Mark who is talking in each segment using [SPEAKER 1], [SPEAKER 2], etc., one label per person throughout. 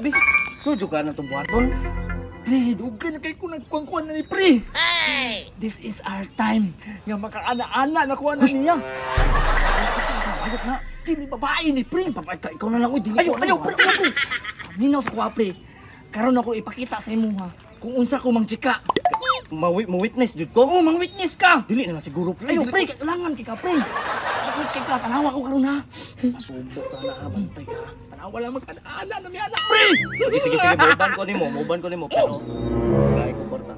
[SPEAKER 1] bi. Sujo ka na itong buhaton.
[SPEAKER 2] Pre, dugay na kay ko nagkuhan-kuhan na ni pre. This is our time. Nga makaana-ana na kuha na niya.
[SPEAKER 1] Ayok na.
[SPEAKER 2] Kini babae ni pre.
[SPEAKER 1] Babae ka, ikaw na lang, uy. Dili
[SPEAKER 2] Ayo,
[SPEAKER 1] ko alam,
[SPEAKER 2] ayo, pre, ayo, pre. Ninaw sa kuha, pre. Karon ako ipakita sa imuha kung unsa ko mang chika.
[SPEAKER 1] Mawi, ma-witness, jud ko.
[SPEAKER 2] Oo, mang witness ka.
[SPEAKER 1] Dili na lang siguro, pre.
[SPEAKER 2] Ayo,
[SPEAKER 1] Dili
[SPEAKER 2] pre, kailangan kay ka, pre. Bakit kay ka, tanawa ko karon ha.
[SPEAKER 1] Pasubok ka na, ha, bantay ka.
[SPEAKER 2] Tanawa lang magkana-ana na may anak, pre.
[SPEAKER 1] Sige, sige, sige, mauban ko nimo, mauban ko nimo, pero kaya ko kwarta.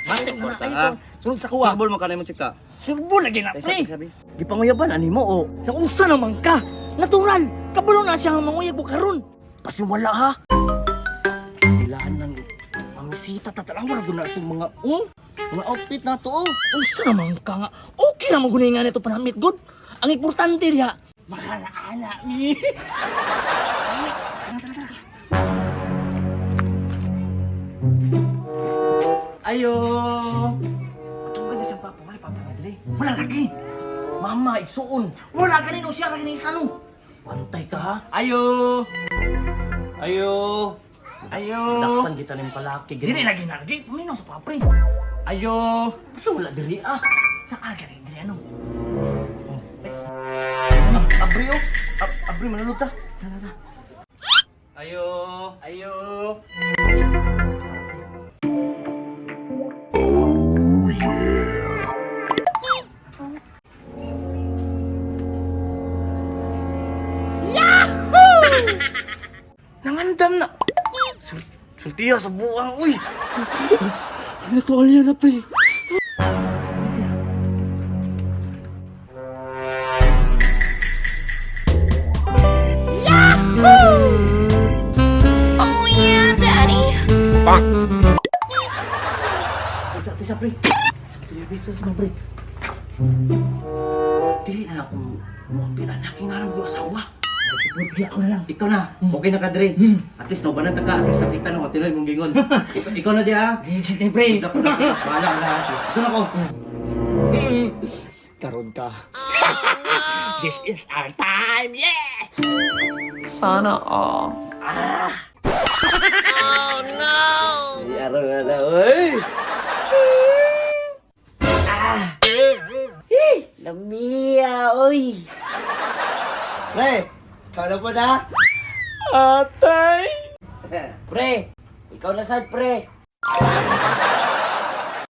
[SPEAKER 2] Matik na na
[SPEAKER 1] Kwarta,
[SPEAKER 2] kayo
[SPEAKER 1] ha?
[SPEAKER 2] ko. Sunod sa kuha.
[SPEAKER 1] Surbol mo ka na imong chika.
[SPEAKER 2] Surbo lagi na,
[SPEAKER 1] Tesa,
[SPEAKER 2] pre.
[SPEAKER 1] sabi. Gipanguyaban ani mo o
[SPEAKER 2] Naunsa naman ka? Natural! Kabalo na siya ang manguyab ko karon.
[SPEAKER 1] Pasimwala ha. Kailangan ng pamisita tatalawa ra na itong mga oh, mga outfit na to oh.
[SPEAKER 2] Unsa naman ka nga? Okay na magunay nga nito panamit good. Ang importante diha, makalaana mi. Tara, tara, tara. Ayo.
[SPEAKER 1] Atong ganda siyang papa, wala papa nga diri.
[SPEAKER 2] Wala lagi.
[SPEAKER 1] Mama, igsuon.
[SPEAKER 2] Wala ganin o siya lagi na isa no.
[SPEAKER 1] Pantay ka ha.
[SPEAKER 2] Ayo.
[SPEAKER 1] Ayo.
[SPEAKER 2] Ayo.
[SPEAKER 1] Dakpan kita ning palaki
[SPEAKER 2] Dili lagi na lagi. Paminaw sa papre. Ayo.
[SPEAKER 1] Sa wala diri ah.
[SPEAKER 2] Saan ka rin diri ano?
[SPEAKER 1] Abri oh. Abri manulod ta.
[SPEAKER 2] Tara, tara.
[SPEAKER 1] Ayo.
[SPEAKER 2] Ayo.
[SPEAKER 1] Nangandam na. Sultiya sa buwang uy.
[SPEAKER 2] Natual yan na pre.
[SPEAKER 3] Oh yeah, Daddy.
[SPEAKER 1] Tisa, tisa pre. Tisa, pre.
[SPEAKER 2] Sa pre.
[SPEAKER 1] Dili na lang kung muapira na kinarang ko asawa.
[SPEAKER 2] Sige, ako na lang.
[SPEAKER 1] Ikaw na. Okay na ka dre. At least naubanan ta ka, at least nakita na ko tinuod mong gingon. Ikaw na di ha.
[SPEAKER 2] Digit ni pre.
[SPEAKER 1] Good luck, good luck. Bahala ka na. Ito na ko.
[SPEAKER 2] Karon ka. This is our time, yeah!
[SPEAKER 3] Sana all.
[SPEAKER 2] Yaro na na, oy! Ah! Eh, Lamia, oy!
[SPEAKER 1] Pre, ikaw na po na.
[SPEAKER 2] Atay!
[SPEAKER 1] Pre, ikaw na sad pre.